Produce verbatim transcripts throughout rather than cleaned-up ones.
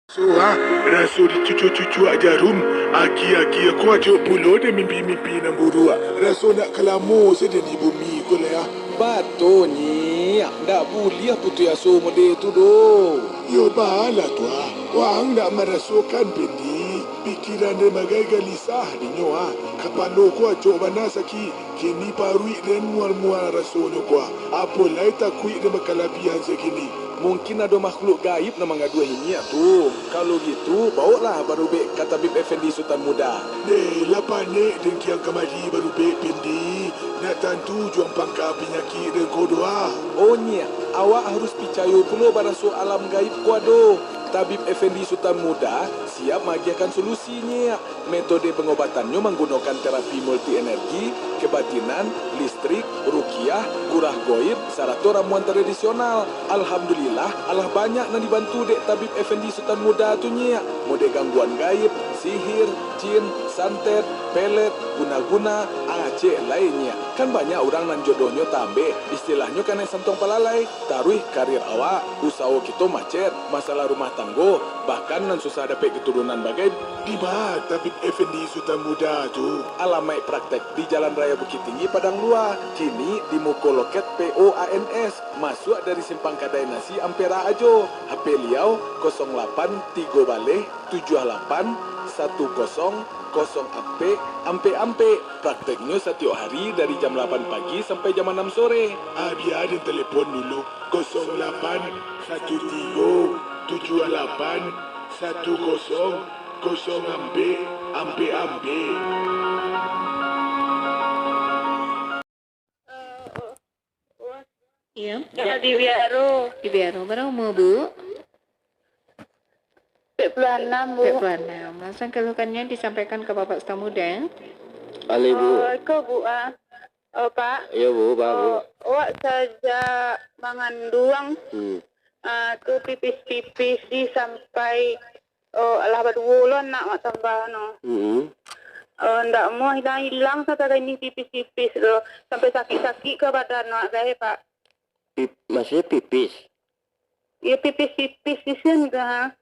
So, ah, raso dicucuak-cucuak jarum, aki-aki ko acok pulo dek mimpi-mimpi nan buruak. Raso nak ka lamo sajo di bumi ko lai, ah. Bato, Nyiak, ndak buliah putuih aso mode tu doh. Yo, baa lah tu, ah. Waang ndak marasokan, Pendi. Pikiran den bagai galisah dinyo, ah. Kapalo ko acok bana sakik. Kini paruik den mual-mual rasonyo ko, ah. Apo lai takuik den bakalabiahan sakini. Mungkin ado makhluk gaib nan mangaduah Inyiak tu. Kalau gitu, bawoklah Barubek ka Tabib Effendi Sutan Muda. Deh, lah panek den kian kamari Barubek, Pendi. Ndak tantu juang pangka panyakik den ko doh, ah. Oh, Nyiak, awak harus picayo pulo baraso alam gaib ko ado. Tabib Effendi Sutan Muda siap maagiahkan solusi, Nyiak. Metode pangobatannyo manggunokan terapi multi energi, kebatinan, listrik, rukiah, gurah goib, sarato ramuan tradisional. Alhamdulillah, alah banyak nan dibantu dek Tabib Effendi Sutan Muda tu, Nyiak. Mode gangguan gaib, sihir, jin, santet, pelet, guna-guna, ah, cek lai, Nyiak. Kan banyak urang nan jodohnyo tambek, istilahnyo kanai santuang palalai. Taruih karir awak, usaho kito macet, masalah rumah tanggo, bahkan nan susah dapek keturunan bagai. Dima Tabib Effendi Sutan Muda tu? Alamaik praktek di Jalan Raya Bukittinggi, Padang Lua. Kini di muko loket P O A N S, masuak dari Simpang Kadai Nasi Ampera Ajo. H P liau kosong lapan tigo baleh tujuah lapan satu kosong kosong ampek ampek ampek. Prakteknyo satiok hari dari jam lapan pagi sampai jam anam sore. Ah, bia den telepon dulu, kosong lapan satu tigo tujuah lapan satu kosong kosong ampek ampek ampek. Iya. Di Biaro. Di Biaro. Bara umua, Bu? Ampek puluah anam, Bu. Ampek puluah anam. Langsung keluhannya disampaikan ke Bapak Sutan Muda, ya. Alih, Bu. Oh, iko, Bu, ah. Oh, Pak. Iya, Bu, Pak, Bu. Oh, awak sajak manganduang, hmm, ah, tu pipis-pipis di sampai, oh, alah baduo lo anak wak tambah no. Mm-mm. Oh, ndak amuah ilang-ilang satakai ni pipis-pipis lo. Sampai sakik-sakik ka badan wak gai, Pak. Pip-, maksudnya pipis? Iyo, pipis-pipis di sinan tu, ha.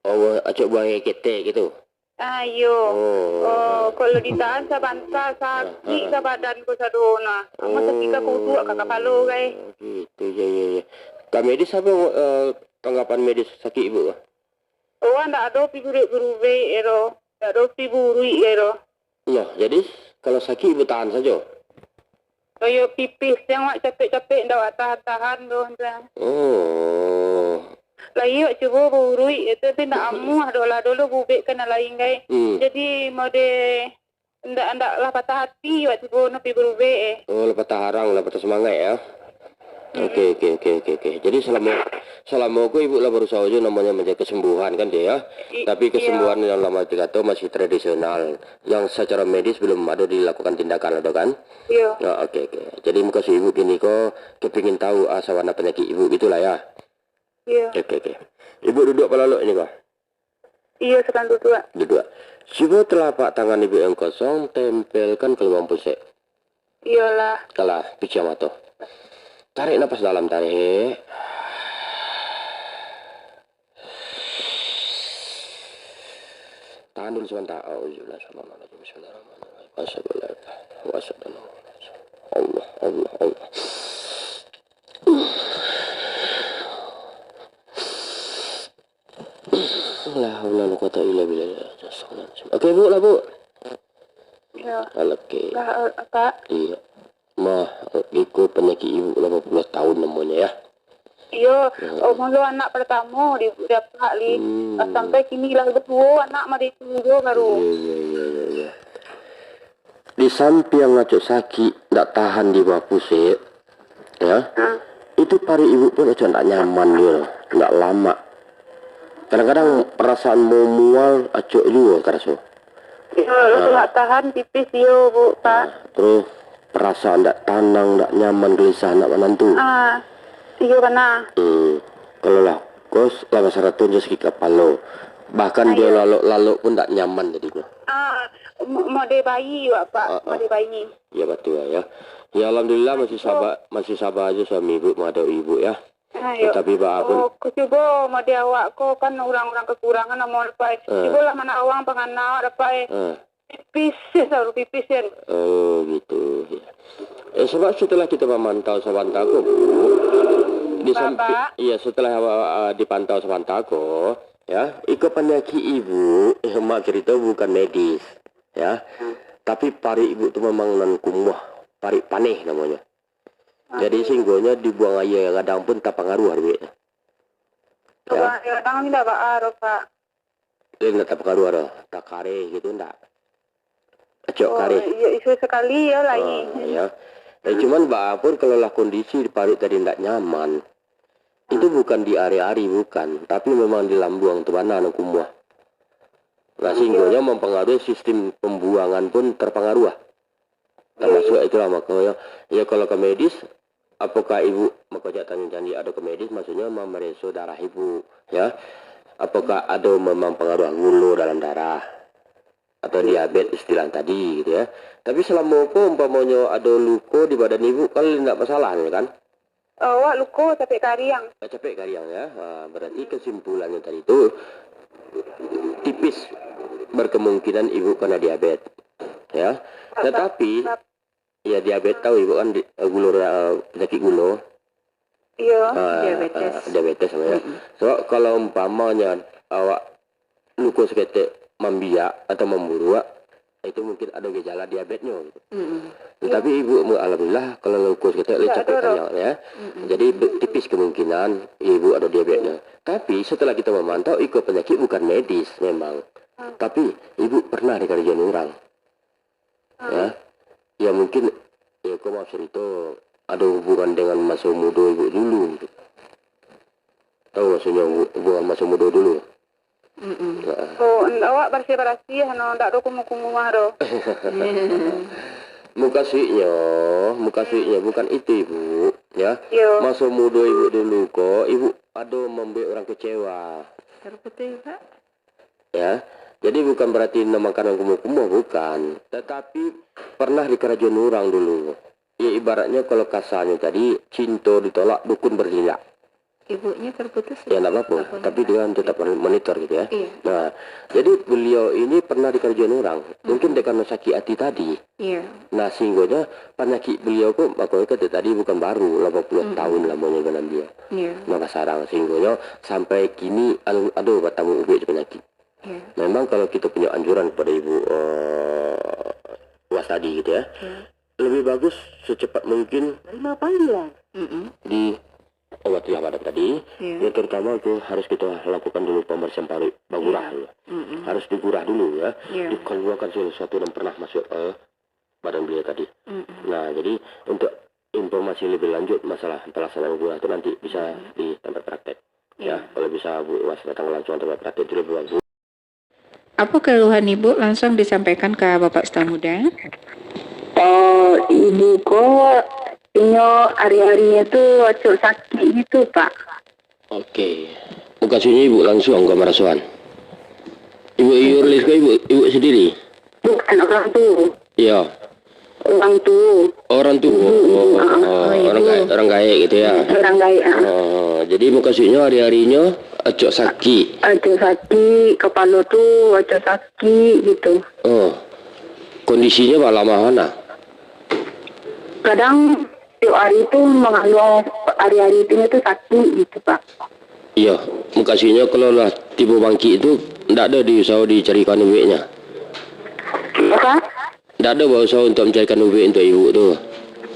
Oh, acok buang aia ketek gitu? Ah, iyo. Oh. Oh, kalau ditahan sabanta, sakik ka badan ko sado nah. Amuah sakik ka kuduak, ka kapalo gai. Oh, gitu, ya, ya, ya. Ka medis apo, eh, tanggapan medis sakik ibu ko? Oh, ndak ado pi buruik-buruik ero. Ndak ado pi buruik ero. Nah, jadi, kalau sakik ibu tahan sajo? Iyo, pipis, jan wak capek-capek, ndak wak tahan-tahan doh, jan. Oh. Lai wak cubo buruik, tapi ndak amuah doh lah, dulu bubek ka nan lain gai. Hmm. Jadi, mode ndak, ndak lah patah ati wak cubo no pi buruik, eh. Oh, lah patah arang, lah patah semangat, ya? Oke, oke, oke, oke, oke. Jadi, salamo, salamo ko ibu lah barusaho jo namonyo manjaga kesembuhan kan, Cik, ya? I-, tapi kesembuhan yang dalam arti kato masih tradisional, yang secara medis belum ado dilakukan tindakan ado kan? Iya. Ah, oke, oke. Jadi, mukasuik ibu kini ko kepingin tahu, ah, sabana penyakit ibu gitulah ya? Iya. Oke, oke. Ibu duduk palalok ini ko? Iyo, sadang duduak. Duduak. Cubo telapak tangan ibu yang kosong tempelkan ke lubang pusek. Iyolah. Alah, piciang mato. Tarik napas dalam, tarik. Tahan dulu sabanta. Auzubillah, bismillahirrahmanirrahim. Asyhadu an la ilaha illallah. Asyhadu anna Muhammadan Rasulullah. Allah, Allah, Allah. La haula wala quwata illa billah. Oke, Bu, lah, Bu. Iya. Oke. Lah, eh, Pak. Iya. Mah, iko panyakik ibu lapan puluah tahun namonyo, ya. Iya, hmm, oh, mulu anak pertama di, di Apak, Li. Hmm. Sampai kini lah baduo anak mah di tunggu baru. Iya, iya, iya, iya, iya. Di sampiang acok sakik, ndak tahan di bawah pusek, ya, hmm, itu paruik ibu pun acok ndak nyaman juo, ndak lamak. Kadang-kadang perasaan mau mual acok juo taraso. Iyo, nah, ndak tahan pipis iyo, Bu, Pak. Nah, terus perasaan ndak tanang, ndak nyaman, gelisah, ndak manantu. Ah, iyo, bana. Hmm, kalau lah kos, lah basarato jo sakik kapalo. Bahkan jo lalok-lalok pun ndak nyaman jadinyo. Ah, mo-, mode bayi wak, Pak, ah, ah, mode bayi. Ya, batua, ya. Ya, alhamdulillah, masih saba-, masih saba ajo suami ibu menghadapi ibu, ya. Ayo. Tapi baa pun. Oh, ku cubo mode awak ko kan urang-urang kakurangan amuah, Pak. Eh. Cubolah manawang pangana awak, Pak. Eh. Pipis, saru pipis, kan. Oh, gitu. Eh, sebab setelah kita mamantau sabanta ko, Bu, di sampi-, Bapak? Iya, setelah awak, ah, dipantau sabanta ko, ya, iko panyakik ibu, eh, mak cerita bukan medis, ya. Hmm. Tapi paruik ibu tu memang nan kumuah, paruik paneh namonyo. Jadi, singgonyo dibuang aia gadang pun tapangaruah duitnyo. Ya. Buang aia gadang ni ndak baa doh, Pak. Eh, ndak tapangaruah doh, takareh gitu ndak? Acok kareh. Oh, iyo, isu sakali yo lai. Ah, ya. Eh, cuman baa pun kalau lah kondisi di paruik tadi ndak nyaman, itu bukan di ari-ari, bukan, tapi memang di lambuang tu bana nan kumuah. Nah, singgonyo mampangaruhi sistem pambuangan pun tapangaruah. Tamasuak itulah, mako, ya, ya, kalau ka medis, apokah ibu, mako, jak tanyo candi ado ka medis, maksudnyo mamareso darah ibu, ya. Apokah ado memang pangaruah gulo dalam darah, atau diabet istilah tadi, gitu, ya. Tapi selamo ko, umpamonyo ado luko di badan ibu, kan indak masalah, kan? Awak luko capek kariang. Ah, capek kariang, ya. Ah, berarti kesimpulannyo tadi tu, tipis berkemungkinan ibu kena diabet. Ya. Tap-, tap-, ya, diabet tahu ibu kan, di-, gulo, eh, penyakit gulo. Iya. Ah, diabetes. Ah, diabetes namanya. Mm-mm. So, kalau umpamanya awak luko saketek mambiak atau mamburuak, itu mungkin ado gejala diabetnyo, gitu. Mm-mm. Tetapi ibu, alhamdulillah, kalau luko saketek, capek kariang, ya. Mm-mm. Jadi, be-, tipis kemungkinan ibu ado diabetnyo. Tapi, setelah kita memantau, iko penyakit bukan medis memang. Mm. Tapi, ibu pernah dikarajoan urang. Ya. Ya, mungkin, ya, ko maaf cerita, ado hubungan dengan maso mudo ibu dulu, gitu. Tahu maksudnya hu-, hubungan maso mudo dulu? Mm-mm. Nah. Oh, awak barasiah-barasiah, no, ndak ado kumuah-kumuah doh. Mukasuiknyo, mukasuiknyo bukan itu, Ibu, ya. Yo. Maso mudo ibu dulu ko, ibu ado mambuek urang kecewa. Taruputuih, Pak. Ya. Jadi bukan berarti indak makanan kumuah-kumuah, bukan. Tetapi pernah dikarajoan urang dulu. Ya, ibaratnyo kalau kasarnyo tadi, cinto ditolak, dukun bertindak. Ibunya terputus. Ya, ndak apa-apa. Apa tapi ndak? Dengan tetap monitor gitu ya. Iya. Nah, jadi beliau ini pernah dikarajoan urang. Mungkin dek karena sakit hati tadi. Iya. Nah, sehinggonya panyakik beliau ko, mako kata tadi bukan baru, lapan puluah tahun lamonyo dalam dia. Iya. Nah, basarang sehinggonya sampai kini al-, ado batamu ubuik panyakik. Iya. Memang kalau kita punya anjuran kepada Ibu, eh, Was tadi gitu ya, iya, lebih bagus secepat mungkin terima panggilan. Mm-mm. Di obatilah badan tadi, iya, yang terutama itu harus kita lakukan dulu pembersihan paru, bagurah dulu. Mm-mm. Harus digurah dulu ya, iya, dikeluarkan segala sesuatu yang pernah masuk ke badan beliau tadi. Mm-mm. Nah, jadi untuk informasi lebih lanjut masalah pelaksanaan gurah itu nanti bisa, mm-mm, di tempat praktek. Ya, iya, kalau bisa Bu Was datang langsung ke tempat praktek itu lebih bagus. Apa keluhan ibu langsung disampaikan ke Bapak Ustaz Muda? Oh, ibu ko, inyo hari-harinya tu acok sakit gitu, Pak. Oke. Mukasuiknyo ibu langsung ka marasoan? Ibu, ibu rilis ko ibu, ibu sendiri? Bukan, orang tu. Iya. Orang tu. Orang tu. Ibu, oh, ibu, oh, ah. Oh, orang gaek, orang gaek gitu ya. Orang gaek, ah. Oh, jadi mukasuiknyo hari-harinyo acok sakit. Acok sakit, kepala tu acok sakit gitu. Oh. Kondisinyo balamah mana? Kadang tiap hari tu mengaluh hari-hari tu, tu sakit gitu, Pak. Iya, mukasuiknyo kalau lah tibo bangkik tu ndak ado diusaho dicarikan ubaiknyo. Apa? Ndak ado bausaho untuk mencarikan ubaik untuk ibu tu?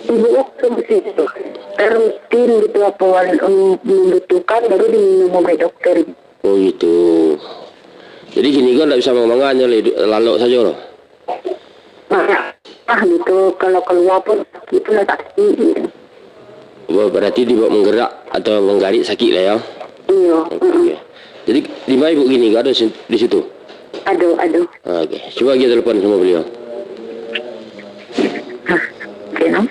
Ibu tu mesti rutin gitu, apa, um, membutuhkan baru diminum ubaik dokter. Oh gitu. Jadi kini ko ndak bisa mangga-mangga, hanyo lalok sajo lo? Nah, ah, gitu, kalau kalua pun itu lah sakit gitu. Ber-, berarti dibawa menggerak atau menggarik sakit lah ya? Iya. Oke, oke. Jadi di mana ibu kini ko, ado si-, di situ? Ado, ado. Ah, oke. Cuba kita telepon sama beliau. Hah, oke, no.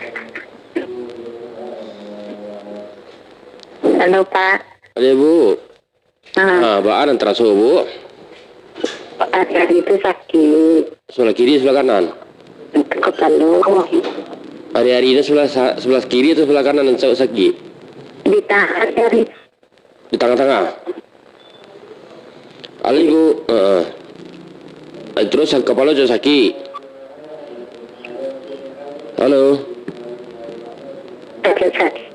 Halo, Pak. Halo, Bu. Ah. Ah, baa nan taraso, Bu? Hari-hari tu sakit. Sebelah kiri, sebelah kanan? Kepala. Hari-hari tu sebelah sa-, sebelah kiri atau sebelah kanan nan sa-, sakit? Di tangan jari. Di tangah-tangah. Alah, Ibu. Heeh. Eh, terus kapalo cak sakik. Halo. Sakik, sakik.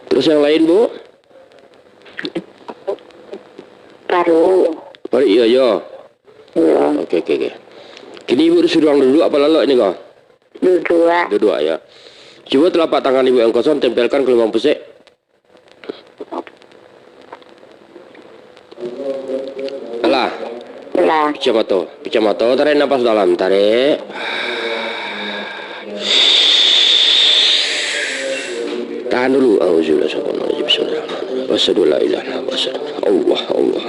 Terus yang lain, Bu? Paru. Paru, iyo, iyo. Iyo. Oke, oke, oke. Kini Ibu disuruah duduak apa lalok ini, ko? Duduak. Duduak, ya. Cubo telapak tangan Ibu yang kosong tempelkan ke lubang pusek. Alah. Alah. Picah mato. Picah mato, tarik napas dalam. Tarik. Tahan dulu. Auzubillahi minasyaitonirrajim. Bismillahirrahmanirrahim. Asyhadu an la ilaha illallah. Asyhadu. Allah, Allah.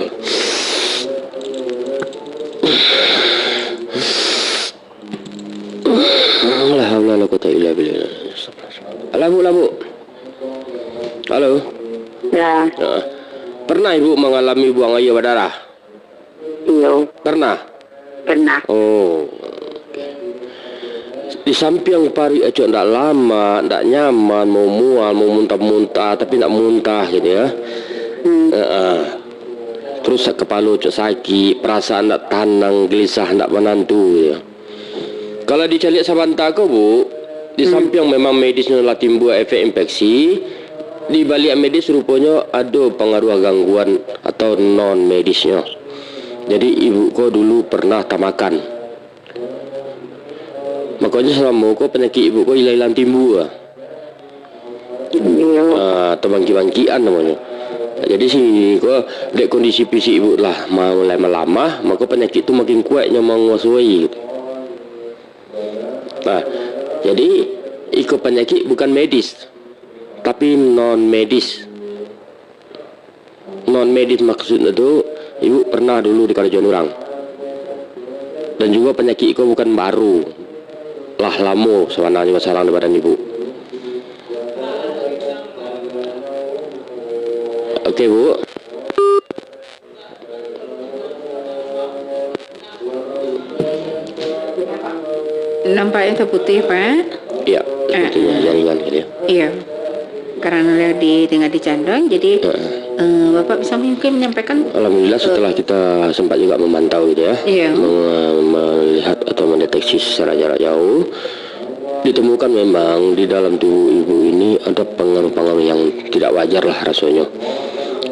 La haula wala quwwata illa billah. Alah, Bu, lah, Bu. Halo. Ya. Ha. Pernah Ibu mangalami buang aia badarah? Iyo. Pernah? Pernah. Oh. Oke. Di sampiang paruik acok ndak lamak, ndak nyaman, mau mual, mau muntah-muntah, tapi ndak muntah gitu ya. Hmm. Heeh. Terus sak kapalo cok sakik, perasaan ndak tanang, gelisah, ndak manantu gitu. Kalau dicaliak sabanta ko, Bu, di Hmm. sampiang memang medisnyo lah timbua efek infeksi, di baliak medis ruponyo ado pangaruah gangguan atau non medisnyo. Jadi, Ibu ko dulu pernah tamakan. Makonyo, salamo ko panyakik Ibu ko ilang-ilang timbua. Iyo. Ah, atau bangkik-bangkikan namonyo. Jadi, siko dek kondisi fisik Ibu lah mulai malamah, mako panyakik tu makin kuat nyo manguasoi. Nah, jadi iko panyakik bukan medis, tapi non medis. Non medis maksudnyo tu, Ibu pernah dulu dikarajoan urang. Dan juo panyakik iko bukan baru. Lah lamo sabananyo basarang di badan Ibu. Oke, Bu. Nampak yang terputus, Pak? Iya, Ah. terputus jaringan tadi. Iya. Karena dia di, tengah di canduan, jadi, Ah. eh, Bapak bisa mungkin menyampaikan, Alhamdulillah, eh, setelah kita sempat juga memantau gitu ya, Iya. me-, melihat atau mendeteksi secara jarak jauh, ditemukan memang di dalam tubuh ibu ini ada pengaruh-pengaruh yang tidak wajar lah rasanya.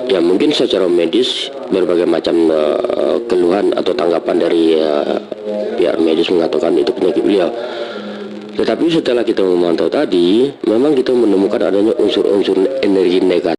Ya, mungkin secara medis berbagai macam, eh, keluhan atau tanggapan dari, eh, pihak medis mengatakan itu penyakit beliau. Tetapi setelah kita memantau tadi, memang kita menemukan adanya unsur-unsur energi negatif